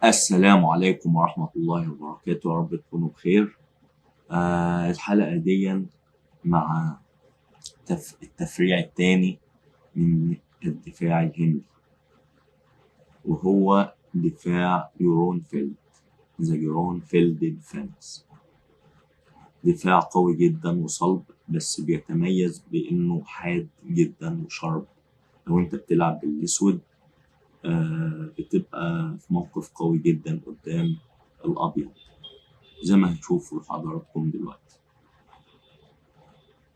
السلام عليكم ورحمة الله وبركاته، يا رب تكونوا بخير. الحلقة دي مع التفريع الثاني من الدفاع الهندي، وهو دفاع جرونفيلد، the Grunfeld defense. دفاع قوي جدا وصلب، بس بيتميز بانه حاد جدا و sharp. لو انت بتلعب بالاسود بتبقى في موقف قوي جدا قدام الابيض، زي ما هتشوفوا لحضراتكم دلوقتي.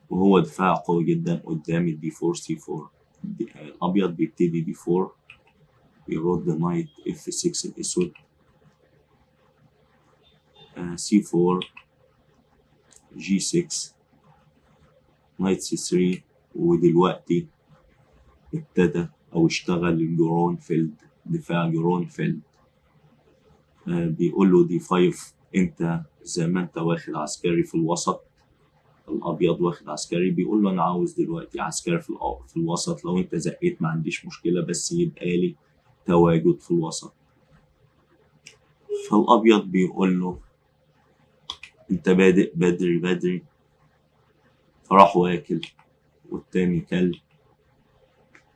وهو دفاع قوي جدا قدام ال D 4 C 4. الابيض بيبتدي D 4، بيرد knight F 6 الاسود، C 4، G 6، knight C 3. ودلوقتي ابتدى او اشتغل الجرونفيلد، دفاع جرونفيلد. بيقول له D 5، انت زي ما انت واخد عسكري في الوسط، الابيض واخد عسكري، بيقول له انا عاوز دلوقتي عسكري في الوسط، لو انت زقيت ما عنديش مشكلة، بس يبقى لي تواجد في الوسط. فالابيض بيقول له انت بادئ بدري بدري، فراح واكل والتاني كل.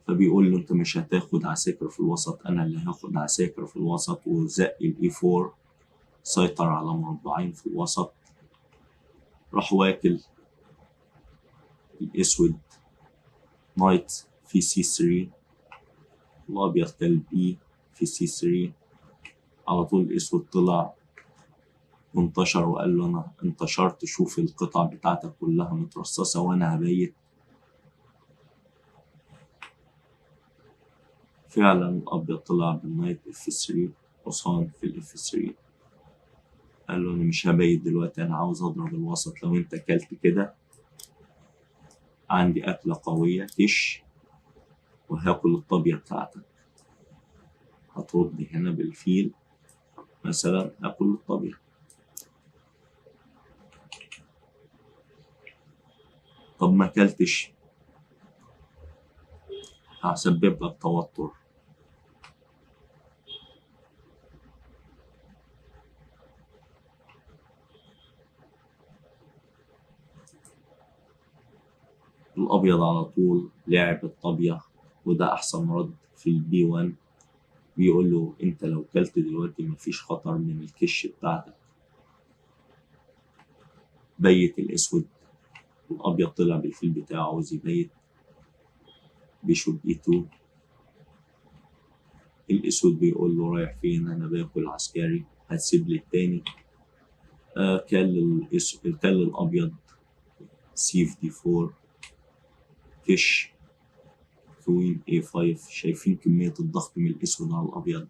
فبيقول له انت مش هتاخد عساكر في الوسط، انا اللي هاخد عساكر في الوسط. وزق ال E 4، سيطر على مربعين في الوسط، راح واكل الاسود knight في C 3، الابيض كل B في C 3. على طول الاسود طلع وانتشر وقال له انا انتشرت، شوف القطع بتاعتك كلها مترصصة وانا هبيت. فعلا الابيض طلع بال knight F 3، حصان في ال F 3. قال له انا مش هبيت دلوقتي، انا عاوز اضرب الوسط، لو انت اكلت كده عندي اكلة قوية كش وهاكل الطابية بتاعتك، هترد هنا بالفيل مثلا هاكل الطابية. طب ما اكلتش هسبب لك توتر. الابيض على طول لعب الطابية، وده احسن رد في ال B 1. بيقول له انت لو كلت دلوقتي مفيش خطر من الكش بتاعتك. بيت الاسود، الابيض طلع بالفيل بتاعه عاوز يبيت bishop E 2. الاسود بيقول له رايح فين، انا باكل عسكري، هتسيب لي التاني. كل الابيض C في D 4، كش queen A 5. شايفين كمية الضغط من الاسود على الابيض؟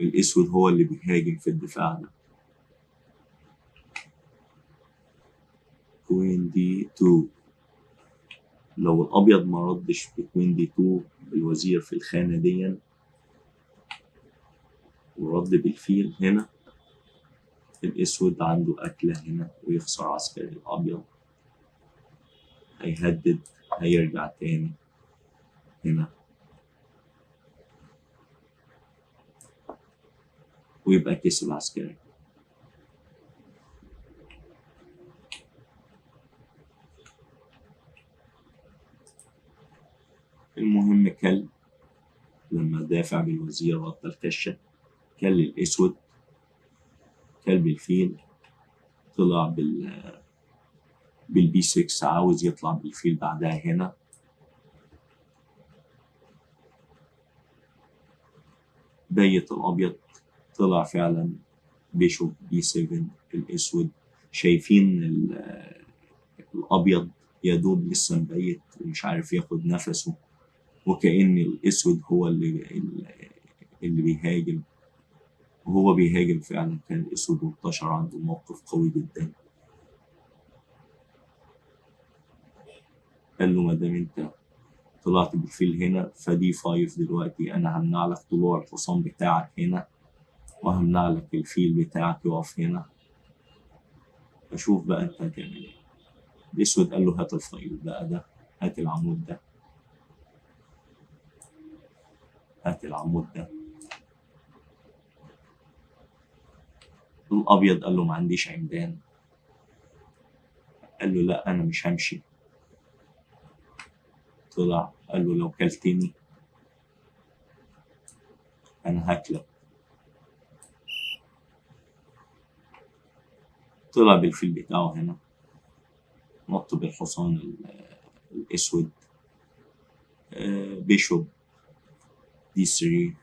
الاسود هو اللي بيهاجم في الدفاع ده. queen D 2، لو الابيض ما ردش ب queen D 2 الوزير في الخانة دي ورد بالفيل هنا، الاسود عنده اكلة هنا ويخسر عسكري. الابيض هيهدد، هيرجع تاني هنا ويبقى كسب عسكري. المهم كل لما دافع بالوزير غطى الكشة، كل الاسود، كل بالفيل، طلع بال B 6، عاوز يطلع بالفيل بعدها هنا. بيت الابيض، طلع فعلا bishop B 7 الاسود. شايفين الابيض يا دوب لسه مبيت ومش عارف ياخد نفسه، وكأن الاسود هو اللي بيهاجم، وهو بيهاجم فعلا. كان الاسود منتشر عنده موقف قوي جدا. قال له ما دام انت طلعت بالفيل هنا ف D 5 دلوقتي انا همنع لك طلوع الحصان بتاعك هنا، وهمنع لك الفيل بتاعك يقف هنا، اشوف بقى انت هتعمل ايه. الاسود قال له هات الفيل بقى ده، هات العمود ده، هات العمود ده. الابيض قال له ما عنديش عمدان. قال له لا انا مش همشي. طلع قال له لو كلتني انا هاكلك. طلع بالفيل بتاعه هنا، نط بالحصان الاسود، bishop D 3،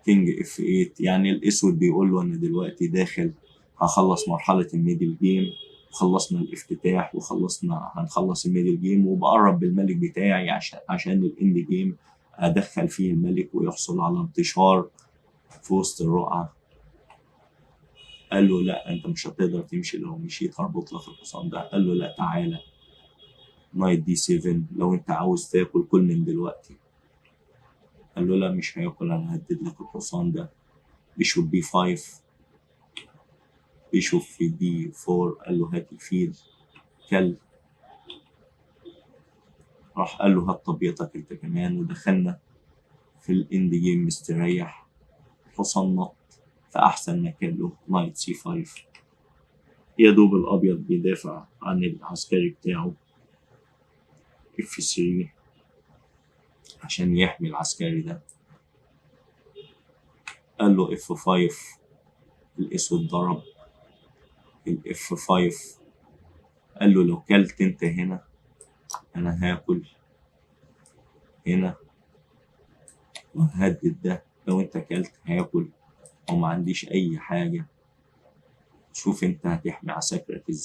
king F 8. يعني الاسود بيقول له انا دلوقتي داخل هخلص مرحلة ال middle game، وخلصنا الافتتاح وخلصنا هنخلص ال middle game، وبقرب بالملك بتاعي عشان ال end game ادخل فيه الملك ويحصل على انتشار في وسط الرقعة. قال له لا انت مش هتقدر تمشي، لو مشيت هربط لك الحصان ده. قال له لا تعالى knight D 7، لو انت عاوز تاكل كل من دلوقتي. قال له لا مش هياكل، انا هدد لك الحصان ده. bishop B 5، bishop في D 4. قال له هات الفيل، كل. راح قال له هات طبيعتك انت كمان، ودخلنا في ال end game مستريح. الحصان نط في احسن مكان له، knight C 5. يا دوب الابيض بيدافع عن العسكري بتاعه، F 3 عشان يحمي العسكري ده. قال له F 5، الاسود ضرب ال F 5. قال له لو كلت انت هنا انا هاكل هنا وهدد ده، لو انت كلت هاكل وما عنديش اي حاجة، شوف انت هتحمي عساكرك ازاي.